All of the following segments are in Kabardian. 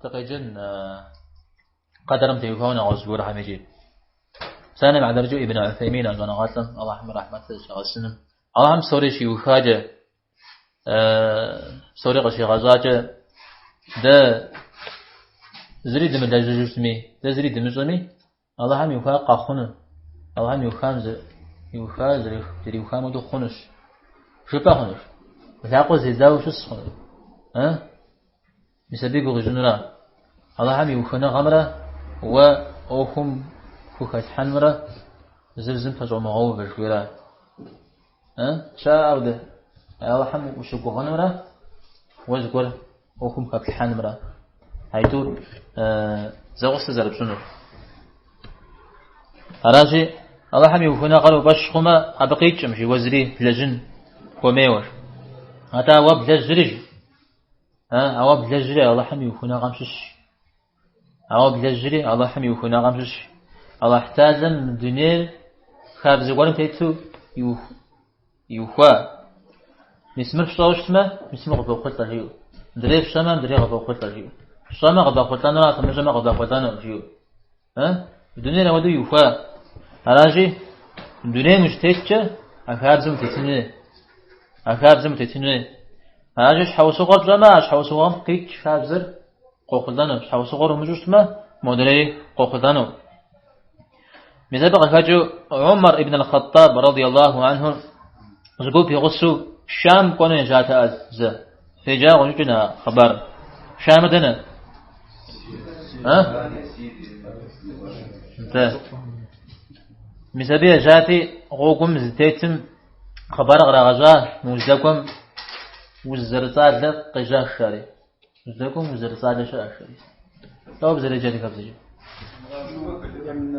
Дыкъеджэн къэдэрым теухуауэ нэгъуэщӏ зыгуэрхэм икӏи. Псалъэм и хьэтыркӏэ Ибн Уфеймин а щӏэныгъэлӏым Аллахьым и рахьмэтыр зылъигъэсыным. Аллахьым псори щиухакӏэ, псори къыщигъэщӏакӏэ, дэ зыри дымылэжьыжу щытми, дэ зыри дымыщӏэми, Аллахьым иухар къэхъуну, Аллахьым иухам иухар зэриухам хуэдэу хъунущ. Жыпӏэ хъунущ. Лъакъуэ зедзауэ щыс хъуну. Мис абы и гугъу ищӏынура. Аллахьым и ухыныгъэмрэ уэ ӏуэхум хухэлъхьэнымрэ зыр зым пэщӏомыгъэувэ жыхуиӏэра. Щыӏэ Аллахьым ущыгугъынымрэ уэ зыгуэр ӏуэхум хэплъхьэнымрэ. Айтӏур зэгъусэ зэрыпщӏынур. Аращи, Аллахьым и ухыныгъэр уи фӏэщ хъумэ, абы къикӏым, жи, уэ зыри блэжьын хуэмейуэ. Атӏэ уэ блэжьри, жи. А уэ блэжьри Аллахьым и ухыныгъэм щыщ. А уэ блэжьри Аллахьым и ухыныгъэм щыщ. Аллахь Талэм дунейр хабзэ гуэрым тету иухуа. Мис мыр фщӏэуэ щытмэ, мис мыр къывохъулӏэ, жиӏэу. Мыдрей фщӏэмэ, мыдрей къывохъулӏэ, жиӏэу. Фщӏэмэ къывэхъулӏэнура, фымыщӏэмэ къывэхъулӏэну, жиӏэу. Дунейр апхуэдэу иухуа. Аращи, дунейм ущытеткӏэ, а хабзэм утетын хуей. А хабзэм утетын хуей. Аращи, щхьэусыгъуэр пщӏэмэ, а щхьэусыгъуэм къикӏ хабзэр къохъулӏэну. Щхьэусыгъуэр умыщӏу щытмэ, модрей къохъулӏэну. Мис абы къыхэкӏыу Умар ибн аль-Хаттаб радиаллаху анху зы гуп и гъусэу Шам кӏуэну ежьатэӏэ зэ. Феджа къыщӏэкӏын а хъыбар. Шамыр дэнэ? А? Дэ. Мис абы ежьати, гъуэгум зытетым хъыбар кърагъэщӏа, мы уздэкӏуэм уз зэрыцӏалэ къежьащ жари. Уздэкӏуэм уз зэрыцӏалэ щыӏэщ жари. Дауэ абы зэреджэр адыгэбзэкӏэ?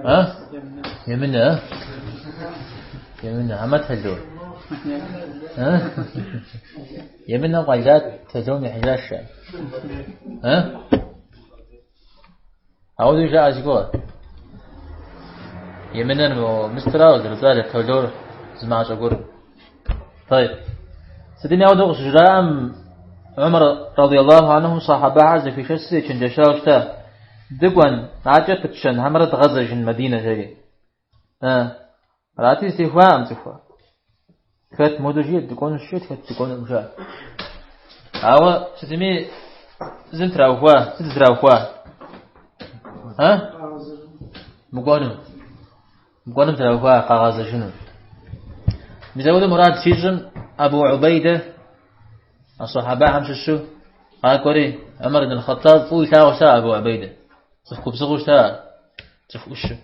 А? Емынэ, а? Емынэ, хьэмэ тэло? А? Емынэм къелат, тэлом ихьыжащ жаӏэ. А? Ауэдэу жаӏэ си гугъэ. Емынэр мыстра зэрыцӏалэ тэлор зы мащӏэ гуэр. Тайб. Сытми ауэдэу къыщыжраӏэм Умар радиаллаху анхум сахьабэхэр зэхуишэсри ечэнджэщауэ щыта. Дыкӏуэн, акӏэ пытщэн, хьэмэрэ дгъэзэжын Мадинэ жери. Арати зэтехуакъым цӏыхухэр. Хэт модэу жиӏэт, дыкӏуэнущ жиӏэт, хэт дыкӏуэнукъым жаӏэ. Ауэ сытми зым траухуа, сыт зытраухуа? А? Мыкӏуэну. Мыкӏуэным траухуа къагъэзэжыну. Мис апхуэдэу мурад щищӏым Абу Убейдэ а сахьабэхэм щыщу къакӏуэри Умар ибн аль-Хаттаб фӏыуэ илъагъуу щыта Абу Убейдэ. Цӏыху губзыгъэу щыта, цӏыху ӏущу.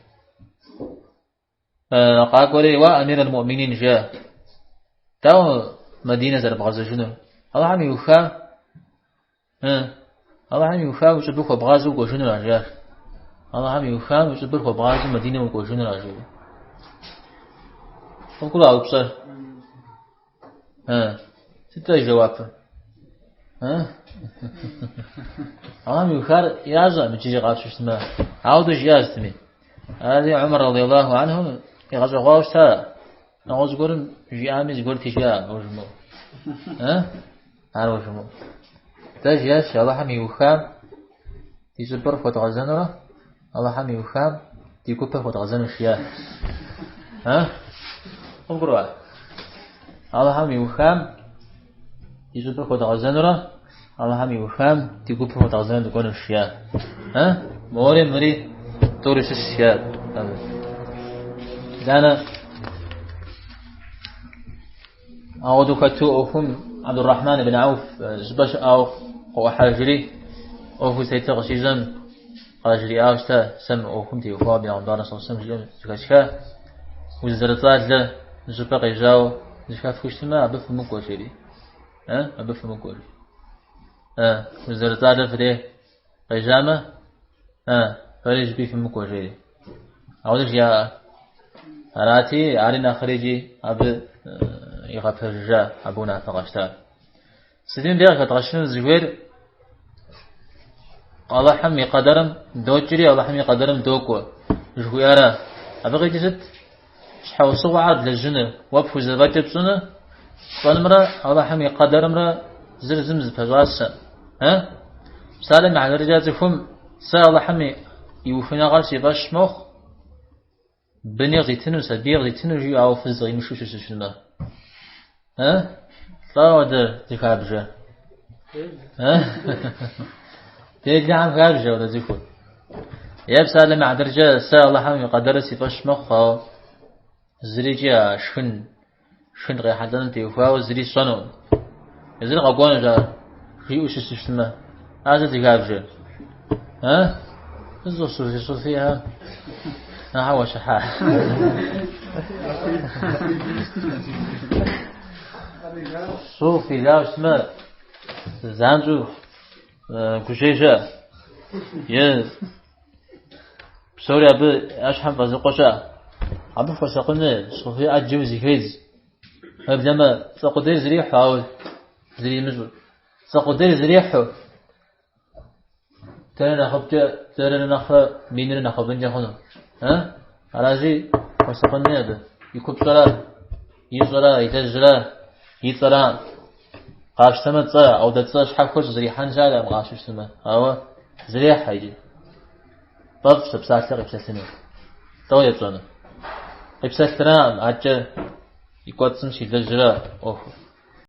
Къакӏуэри, уа Амир аль-Муӏминин жиӏа. Дауэ Мадинэ зэрыбгъэзэжынур? Аллахьым иуха? Аллахьым иуха уи щӏыбыр хуэбгъазэу укӏуэжынура, жиӏащ. Аллахьым иухам уи щӏыбыр хуэбгъазэу Мадинэ укӏуэжынура, жиӏэри. Къывгурыӏуа упщӏэр? Сыт-тӏэ и жэуапыр? Аллахьым иухар ящӏэкъым иджыри къапщтэу щытмэ. Ауэдэу жиӏащ сытми. Ари Умар радиаллаху анху игъэщӏэгъуауэ щыта. Нэгъуэщӏ зыгуэрым жиӏами зыгуэрти жиӏа, ауэ жымыӏэу. Ар ауэ жымыӏэу. Дэ жиӏащ Аллахьым иухам ди щӏыбыр хуэдгъэзэнурэ, Аллахьым иухам ди гупэр хуэдгъэзэнущ жиӏа. Къывгурыӏуа? Аллахьым иухам ди щӏыбыр хуэдгъэзэнурэ, Аллахьым иухам ди гупэр хуэдгъэзэну дыкӏуэнущ жиӏа. Мори мыри тӏури щыщ жиӏа. Итӏанэ Ауэдэу хэту ӏуэхум Абдуррахьман ибн Ауф щӏыпӏэ щыӏауэ къыӏухьэжри, ӏуэхур зытетыр къыщищӏэм къажриӏауэ щыта, сэ мы ӏуэхум теухуауэ бегъымбар саллаллаху жиӏэм зэхэсха, уз зэрыцӏалэ щӏыпӏэ къежьауэ зэхэфхыу щытмэ, абы фымыкӏуэ, жери. Абы фымыкӏуэ, жери. Уз зэрыцӏалэ фыдей къежьамэ, фэри щӏыпӏи фымыкӏуэ, жери. Ауэдэу жиӏа. Арати, ари нэхъри икӏи абы игъэпэжыжа, абы унафэ къащта. Сытми мыбдеж къыхэдгъэщыну зыхуейр Аллахьым и къэдэрым докӏри, Аллахьым и къэдэрым докӏуэ, жыхуиӏара. Абы къикӏыр сыт? Щхьэусыгъуэхэр блэжьыныр, уэ пхузэфӏэкӏыр пщӏыныр, пщӏэнымрэ Аллахьым и къэдэрымрэ зыр зым зыпэщӏасэ. Псалъэм и хьэтыркӏэ цӏыхум сэ Алыхьым и ухуэныгъэр си фӏэщ мэхъу, быни къызитыну, сабий къызитыну жиӏэу, ауэ фыз къимышэу щысу щытмэ. Лӏо ауэдэ зыхабжэ. Делэхэм хабжэ ауэдэ цӏыхур. Е псалъэм и хьэтыркӏэ сэ Алыхьым и къэдэрыр си фӏэщ мэхъу, ауэ зырикӏи а шхын Шхын къехьэлӏэным теухуауэ зыри сщӏэнукъым. Езыр къэкӏуэнущ ар, жиӏэу щысу щытмэ. Ар сыт зыхабжэр? А? Щӏыфихэм ахьэ уащыхьа. Суфи жаӏэу щытмэ, занщӏэу гужьей щыӏэ. Е Псори абы я щхьэм фӏэзыкъуэ щыӏэ. Абы хуэсакъын хуей, суфи ӏэджэу зыхедз. Уеблэмэ, цӏэ къудейр зрихьу, ауэ зыри имыщӏу. Цӏэ къудейр зрихьу, дэрэ нэхъыфӏкӏэ, дэрэ нэхърэ минрэ нэхъыфӏынкӏэ хъуну. Аращи, хуэсакъын хуей абы. И купщӏэра, ищӏэра, илэжьра, и цӏэра. Къапщтэмэ цӏэ, ауэдэ цӏэ щхьэхуэ щӏызэрихьэн щыӏэкъым къапщтэу щытмэ, ауэ зрехьэ иджы. Фӏэфӏщ а псалъэ къипсэлъыну. Лӏо епщӏэну. Къипсэлъыракъым, аткӏэ и кӏуэцӏым щилэжьра ӏуэхур.